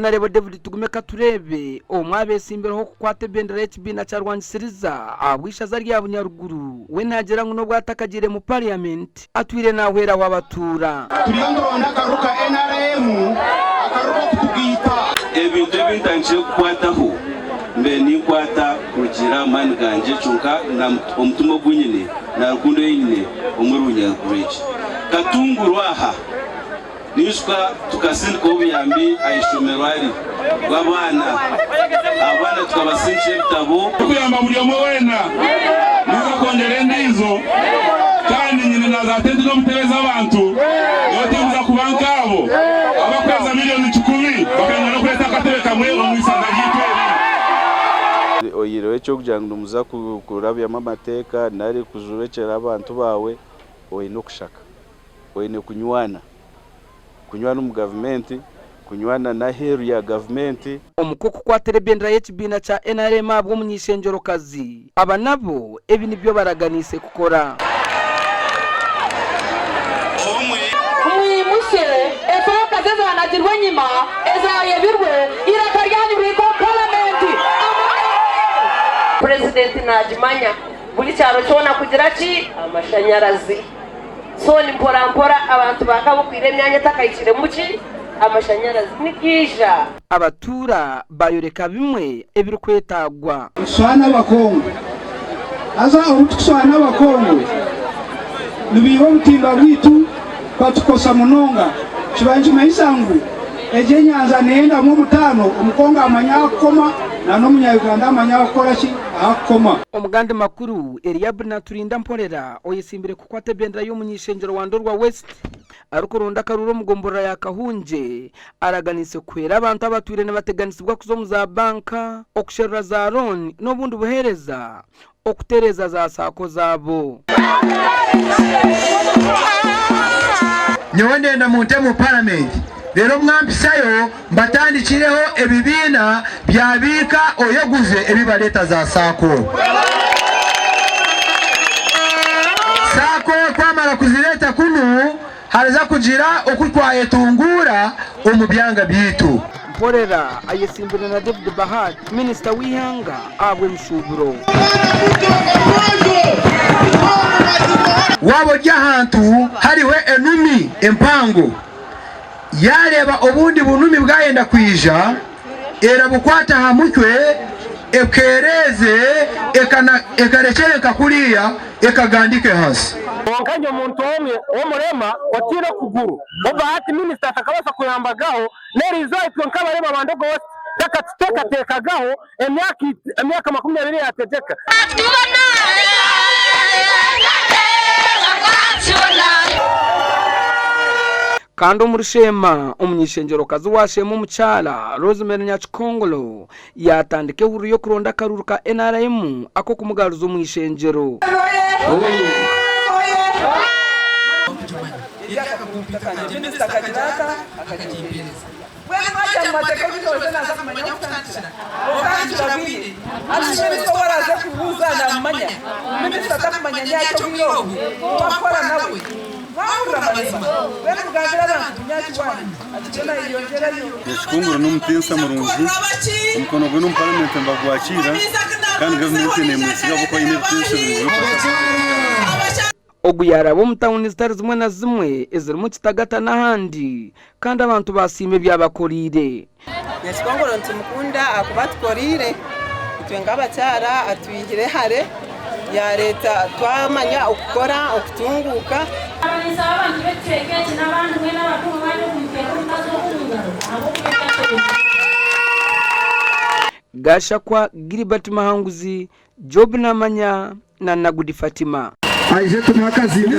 Honarebo David Tugume Katureebe omwe abesimbireho kukwata ebendera y'ekibiina kya Rwangisiriza ahabw'eishaza rya Bunyaruguru we naagira ngu n'obu atakagiire mu Parliament atwire naahweraho abatuura. Turiyo nituronda akaruru ka nrm, akaruru k'okutugaita. Ebintu ebi ntandikire kukwataho mbaire ninkwata kurugiirira aha maani gangye kyonka omutima ogu nyine na rukundo ei nyine omuri Bunyaruguru egi. Katunguru aha Ninjuka tukasindikaho obuyambi aha ishomero ari bw'abaana. Abaana tukabasindikira ebitabo. Okuyamba buri omwe weena ninza kwongyera endiijo kandi nyine na za tenti n'obutebe z'abantu nyowe tinkuza kuba nkaabo abakweza miriyoni kikumi bakanga n'okureeta akatebe kamwe omu isaza ryaitu eri. Oyihireho eky'okugira ngu nimuza kurabyamu amateeka nari kujurekyera abantu baawe, oine okushaka. Oine kunywana. Kunywana omu gavumenti, kunywana n'aheeru ya gavumenti. Omu k'okukwatira ebendera y'ekibiina kya nrm ahabw'omuny'eishengyerokazi, aba nabo ebi nibyo baraganiise kukora. Mwimutsye efaakazi ezaanagirwe enyima, ezaayebirwe, eiraka ryanyu rihike omu Paramenti. Ameen. Purezidenti naagimanya buri kyaro kyona kugira ki? Amashanyarazi. So ni mpora mpora abantu baakabukwire emyanya etakahikiremu ki? Amashanyarazi nigaija. Abatuura baayoreka bimwe ebirikwetaagwa. Nitushwana Abakongo. Haza obu tukushwana Abakongo, nibaiha obutimba bwaitu batukosa munonga. Kiba nikimanyisa ngu egi enyanja neyendamu omutaano, Omukongo amanye ahakukoma na n'omunya-Uganda amanye ahakukora ki? Ahakukoma. Omugandi makuru, Eliabu Naturinda Mporera oyesimbire kukwata ebendera y'omuny'eishengyero wa Ndorwa West arikuronda akaruuru omu gomborora ya Kahungye araganiise kuhwera abantu abatwire nibateganisibwa kuza omu za banka, okusherura za looni n'obundi buheereza okutereeza za saako zaabo. Nyowe ndenda munte mu paramenti reero mwampisayo mbatandikireho ebibiina bya biika oyeguze ebi bareeta za saako. Saako twamara kuzireeta kunu hariza kugira oku twayetunguura omu byanga byaitu. Mporera ayesimbire na David Bahati, minisita w'eihanga ahabw'emishuuburo. Waaba ori ahantu hariho enumi empango, yaareeba obundi bunumi bwayenda kwija, erabukwata aha mutwe, ebukeereeze, ekarekyere nka kuriya, ekagandike ahansi. Kwonka ndi omuntu omwe w'omurema otaine okuguru, ou Bahati minisita atakabaasa kuyambagaho, n'eriizooba itwe nk'abarema ba Ndogo West takatuteekateekagaho emyaka 20 yaategyeka. Kandi omuri Sheema, omuny'eishengyerokazi wa Sheema omukyara Rosemary Nyakikongolo yaatandika ehururu y'okuronda akaruuru ka nrm ak'okumugaruza omu ishengyero. Nyakikongoro n'omutiinisa murungi, omukono gwe n'omu paramenti nibagwakiira kandi gavumenti neemwesiga ahabw'okuba aine ebitiinisa birungi by'okubaasa kuteekateeka. Ogu yaaraba omu tauni zitari zimwe na zimwe ezirimu Kitagata n'ahandi kandi abantu baasiima ebi abakoreire. Nyakikongoro nitumukunda ahakuba atukoreire itwe nk'abakyara atwihire hare yareeta twamanya okukora okutunguuka. Ninsaba abantu b'ekicweka eki n'abandi mwena abari omu mwanya ogu muteeke omukazi ogu omu ngaro ahabw'okuba ebi akoire. Gashakwa Gilbert Mahanguzi, Job Namanya na Nagudi Fatima. Aije tumuhe akazindaaro.